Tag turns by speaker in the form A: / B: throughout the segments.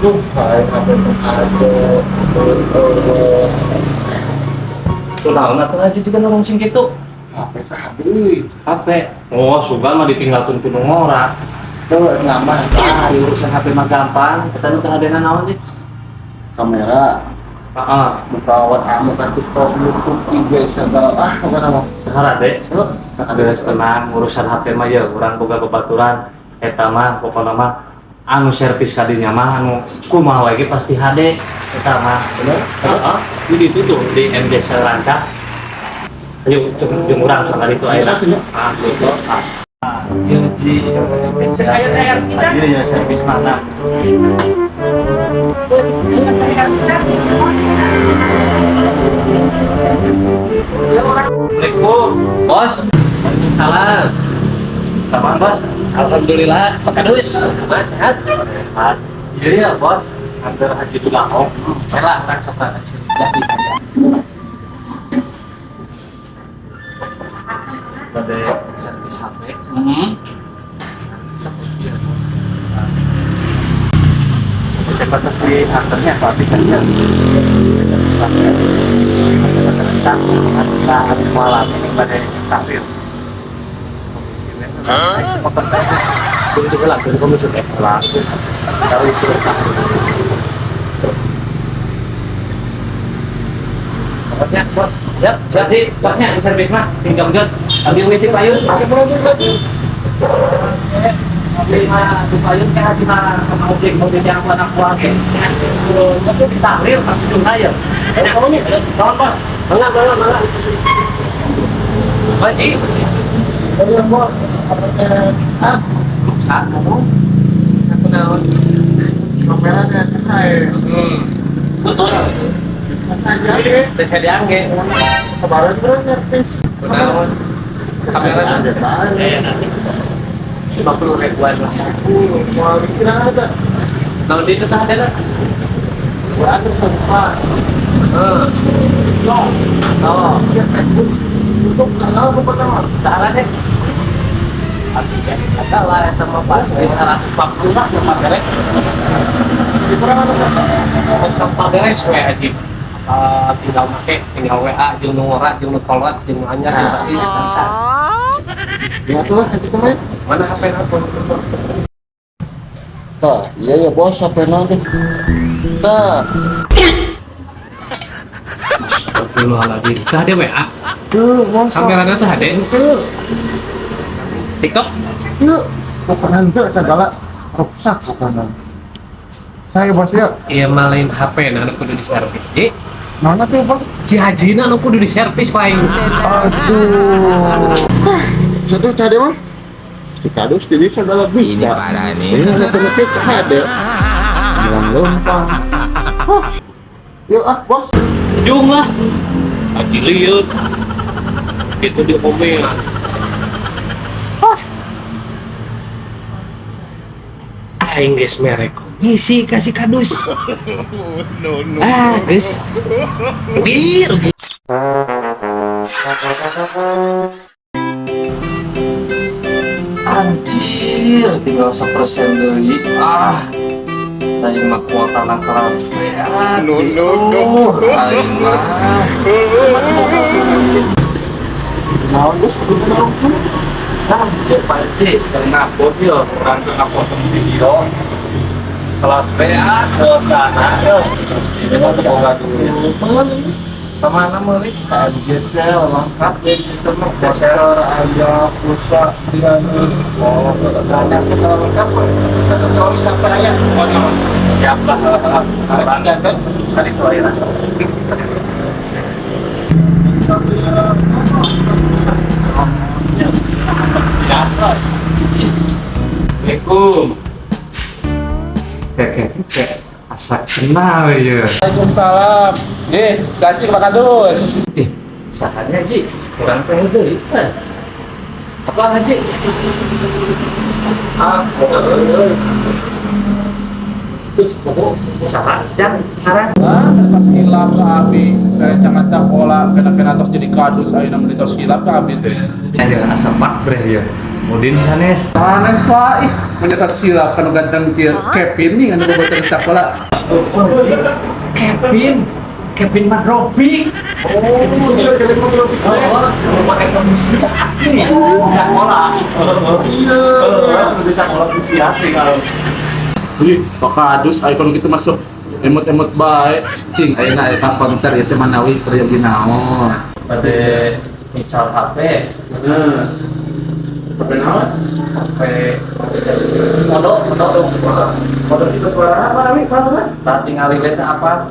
A: Duh, aing HP ada.
B: Kunaon atuh Haji juga ngomong kitu?
A: HP tadi.
B: HP. Oh, sugan mah ditinggalkeun ku nu ngora.
A: Tuh, nama
B: Ah, di urusan HP mah gampang. Eta nu teh hadena naon deh?
A: Kamera,
B: Heeh.
A: Buka WA, buka TikTok, YouTube, IG, segala ah, bukan apa.
B: Harade.
A: Tuh,
B: Geus tenang urusan HP mah ya urang boga babaturan eta mah pokona mah anu servis kadinya mah anu kumaha wae ge pasti HD eta mah.
A: Bener?
B: Heeh. Di ditu tuh di MD Rancak. Ayo jeung jeung urang sok itu ayeuna. Ah, gitu. Ah. Ieu ji
C: Saya TR kita.
B: Iya ya servis mana? Assalamualaikum, Bos. Waalaikumsalam. Kapan, Bos? Alhamdulillah, Pak Kadus. Kabar sehat? Sehat. Iya ya, Bos. Antar Haji Dulahong. Merah, orang sok jadi Pada servis HP. Saya batas di antarnya, Pak, kan ya. Malam ini pada tahlil. Komisi komisi tahu sudah tahlil. Pokoknya, bos, siap, siap sih, soknya di servis mah, tinggal jod, ambil wisi payun,
A: Pakai produk lagi.
B: ambil mah tuh payun kayak haji mah sama ojek, ojek yang anak buah ke. Tapi ditahlil, tapi cuma ya. Tolong bos, bangga, bangga, bangga. Haji,
A: Iya, bos. Apa teh? Ah,
B: rusak, ngomong.
A: aku naon. Kamera teh saya.
B: Betul.
A: Saja.
B: Teh saya diangge.
A: Sebaran berapa servis?
B: Kunaon? Kamera
A: ada bae.
B: 50 ribuan lah.
A: Mau bikin ada.
B: Tahun itu tah ada lah.
A: Gua ada sempat.
B: Heeh. Oh,
A: Ya, Facebook. YouTube kenal aku pertama.
B: tahan deh. Ada lah sama Pak 140 lah yang beres.
A: Di kurang ada.
B: Terus sama beres we haji. Tinggal make, tinggal WA, jeung nu ngora, jeung nu kolot, jeung nu anyar, jeung pasti bisa.
A: Ya tuh lah, itu mah.
B: Mana HP aku?
A: Tah, iya ya bos, HP nanti. Tah,
B: Astagfirullahaladzim. Tah ada WA.
A: tuh bos.
B: Kameranya tuh ada.
A: Tuh,
B: TikTok.
A: tuh. Bukan itu segala rusak bukan. Saya bos ya.
B: Iya malain HP nah anu kudu diservis. Ji,
A: Mana tuh bos?
B: si Hajina anu kudu diservis ku aing.
A: Aduh. Satu cari mah. Si kadus jadi segala
D: Ini
A: bisa.
D: parah nih.
A: Ini ada penyakit ada. Bilang lempang. Hah. Yuk ah bos.
B: Jung lah. Haji liut. Itu di omean. Hah. Aing geus mere komisi kasih kadus.
D: No, no.
B: Ah, geus. Rugi, rugi. Anjir, tinggal 1% deui. Ah. Aing mah kuota na beat.
D: No, no, no.
B: Aing mah.
A: Naon bos? Naon?
B: Nah, dia pasti karena upload yo, orang tuh upload video. Kalau PA kuota na yo, terus ini mah teu boga duit. Sama mana meuli?
A: KMJC lengkap ya gitu mah voucher ada pulsa dia
B: Oh,
A: ada segala lengkap satu sampai ayah
B: siap lah. Orang
A: kan
B: tadi tuh akhirnya. Assalamualaikum. Kayak kayak asa kenal ya.
C: Waalaikumsalam. Nih, gaji Pak Kadus.
B: Ih, sahanya Ji, kurang teh deui teh. Apa Haji?
A: Ah,
B: Terus pokok saha jang saran.
C: Ah, pas hilap ke abi. Saya jangan sekolah, kena-kena tos jadi kadus ayeuna meuli tos hilap ke abi teh.
B: Ya asa mak bre ya. Mudin sanes.
C: Sanes, Pak. Ih, Menyata silap kanu ganteng kieu Kevin nih anu bobotoh sakola.
B: Kevin, Kevin Madrobi.
C: Oh, iya Kevin Madrobi.
B: Oh, pakai komisi. Sekolah.
C: Iya.
B: Bisa sekolah sih kalau.
C: Ih, Pak Kadus icon gitu masuk emot-emot bae. Cing, ayeuna aya ka konter ieu teh manawi peryogi naon.
B: Pada mical HP,
C: Heeh. HP naon?
B: HP modok, modok dong.
C: Modal itu suara apa nawi? Pak, apa?
B: Tah tinggal lihat apa?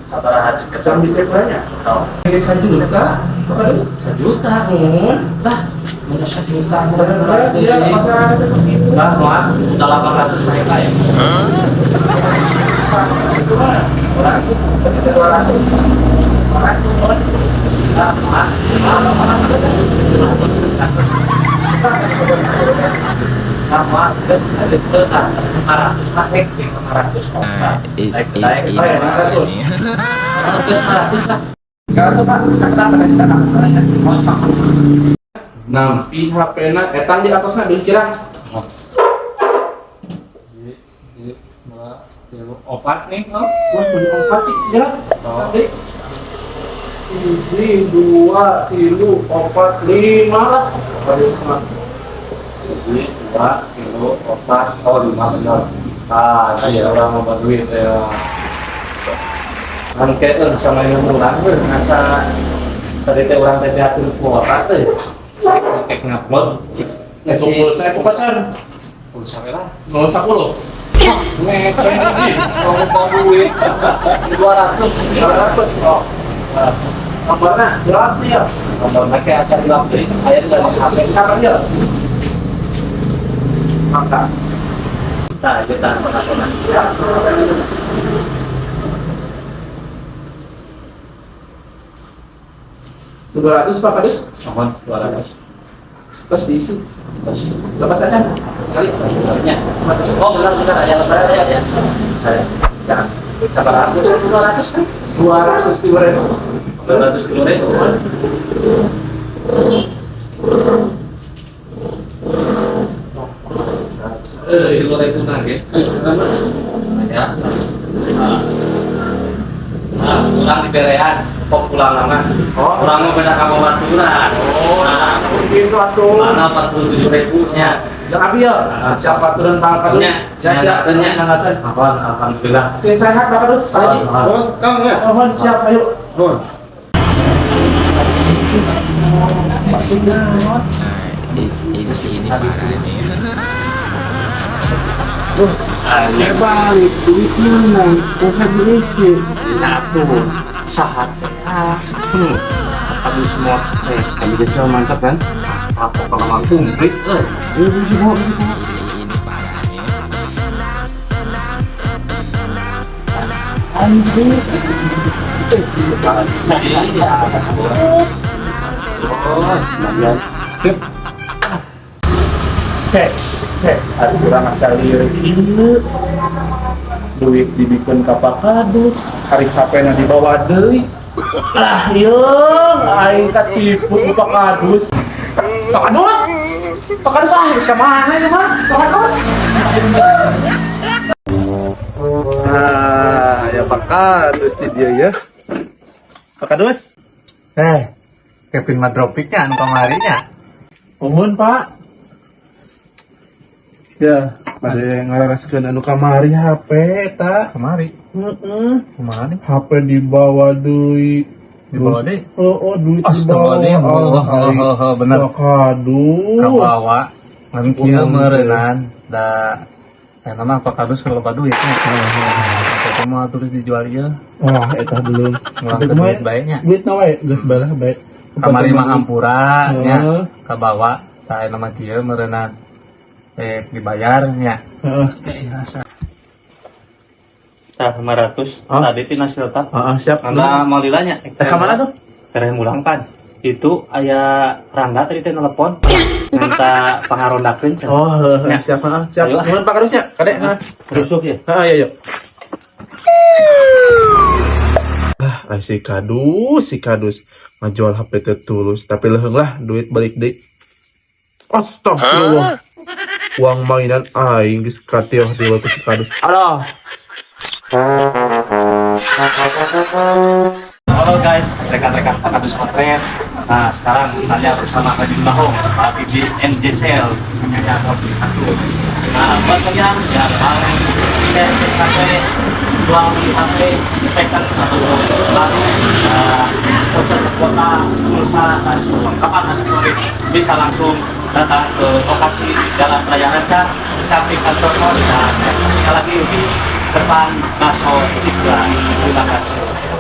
B: Sabaraha ceket.
A: Jam di nya.
B: Oh,
C: Kayak 1 juta, Pak Kadus.
B: 1 juta.
C: Mun.
B: Lah, mau 1 juta
C: Bener sih ya, masa itu segitu.
B: Lah, mau udah 800 mereka ya.
C: Itu mah orang itu 200. 200.
B: Lah, mau. Lah, mau terus ada ke 500 mah hek, 500 kok. Naik naik.
C: Oh, ya, 500.
B: Terus 500 lah.
C: Kalau tuh Pak, kenapa tadi tak masalahnya? Nampi HP-na etang di atasna dikira.
B: Opat nih, oh.
C: Wah, punya empat sih, kira. Nanti. Hiji, dua, tilu, empat, lima lah. Lima.
B: Hiji, dua, tilu, opat, oh lima bener. Ah, iya orang mau duit ya. Kan kayak sama yang urang we ngasa tadi teh urang teh diatur kuota teh. Kayak ngupload cik
C: Untuk pulsa aku pacar.
B: Pulsa we lah.
C: 010. Ngecek lagi.
B: Kalau mau duit 200,
C: 200. Oh. Nomornya jelas sih ya.
B: Nomorna kayak asa hilang deui, aya di dalam HP.
C: Kapan ya? Mangga.
B: Tah, ieu tah nasional.
C: Ya. 200 Pak Kadus,
B: Mohon 200.
C: terus diisi.
B: Terus
C: Dapat aja kali.
B: nya. Oh, benar benar aya lebaran aya ya. Saya.
C: Ya,
B: Sabaraha 200 kan?
C: 200 ribu.
B: 200 ribu.
C: 3.000 nage.
B: Ya. Nah, nah, urang diberean, kok pulang lama.
C: Oh.
B: Urang mah beda ka baturan.
C: Oh,
B: Nah,
C: gitu atuh.
B: mana 47 ribu nya.
C: Ya abi ya. Siap aturan Pak Kadus.
B: Nya,
C: Ya siap.
B: nya.
C: Nyanggateun.
B: Apaan, alhamdulillah.
C: Sing sehat Pak Kadus. Pak Haji.
D: Oh, Kang ya.
C: Mohon siap ayo.
D: Oh.
A: Ini parah nih. Balik duit mana? Pulsa diisi.
B: Nah tuh, saha teh. Habis semua teh.
D: Kami kecil mantap kan?
B: Apa kalau mah komplit euy.
D: Eh, bisa bawa, bisa bawa.
A: Ini parah nih. Anjing.
B: Iya.
D: Oh, lumayan. Sip.
C: Heh, heh, aduh kurang asa lieur ieu. Duit dibikeun ka Pak Kadus, hari HP-na dibawa deui. Lah, ieu aing katipu ku Pak Kadus. Pak Kadus? Pak Kadus ah, geus ka mana ieu mah? Pak Kadus? Nah, ya Pak Kadus di dia ya. Pak Kadus?
B: Eh, Kevin Madropiknya anu kamarinya.
C: Mohon Pak. Ya, pada ngararaskeun anu kamari HP eta.
B: Kamari.
C: Heeh.
B: Kumaha nih?
C: HP dibawa deui.
B: Dibawa deui?
C: Oh, duit dibawa.
B: Astagfirullahaladzim. Oh, oh, oh, oh, bener.
C: Pak Kadus.
B: Kabawa. Ngan kieu meureunnan da eta mah Pak Kadus kalau loba duit nya. Eta mah terus dijual ieu.
C: Wah, eta belum.
B: Ngulang ke duit bae nya.
C: Duit na wae geus balah bae.
B: Kamari mah hampura nya.
C: Heeh.
B: Kabawa tah eta mah kieu meureunnan dibayar nya.
C: Heeh.
B: Tah 500 tadi tina silta.
C: Heeh, siap.
B: Anda mau lilanya?
C: Ka mana tuh?
B: Tereh mulang pan. Itu aya Rangga tadi teh nelpon minta pangarondakeun cenah.
C: Oh, heeh,
B: Ya.
C: siap, heeh, siap.
B: Ayo.
C: Nuhun Pak Kadusnya. Kade, heeh.
B: Rusuh ya.
C: Heeh, iya, iya. Ah, si Kadus, si Kadus ngajual HP teh tulus, tapi leuheung lah duit balik deui. Astagfirullah. Uang mainan aing geus katiwah-tiwah ku si Kadus. Alah.
B: Halo guys, rekan-rekan Pak Kadus Motret. Nah, sekarang saya bersama Haji Lahong, lagi di NJCL, punyanya mobil satu. Nah, buat kalian yang mau servis HP, jual beli HP, second atau baru, voucher kuota, pulsa, dan perlengkapan aksesoris, bisa langsung datang ke lokasi Jalan Raya Rancah, di samping kantor pos, dan yang satunya lagi di depan Bakso Cipla. Terima kasih.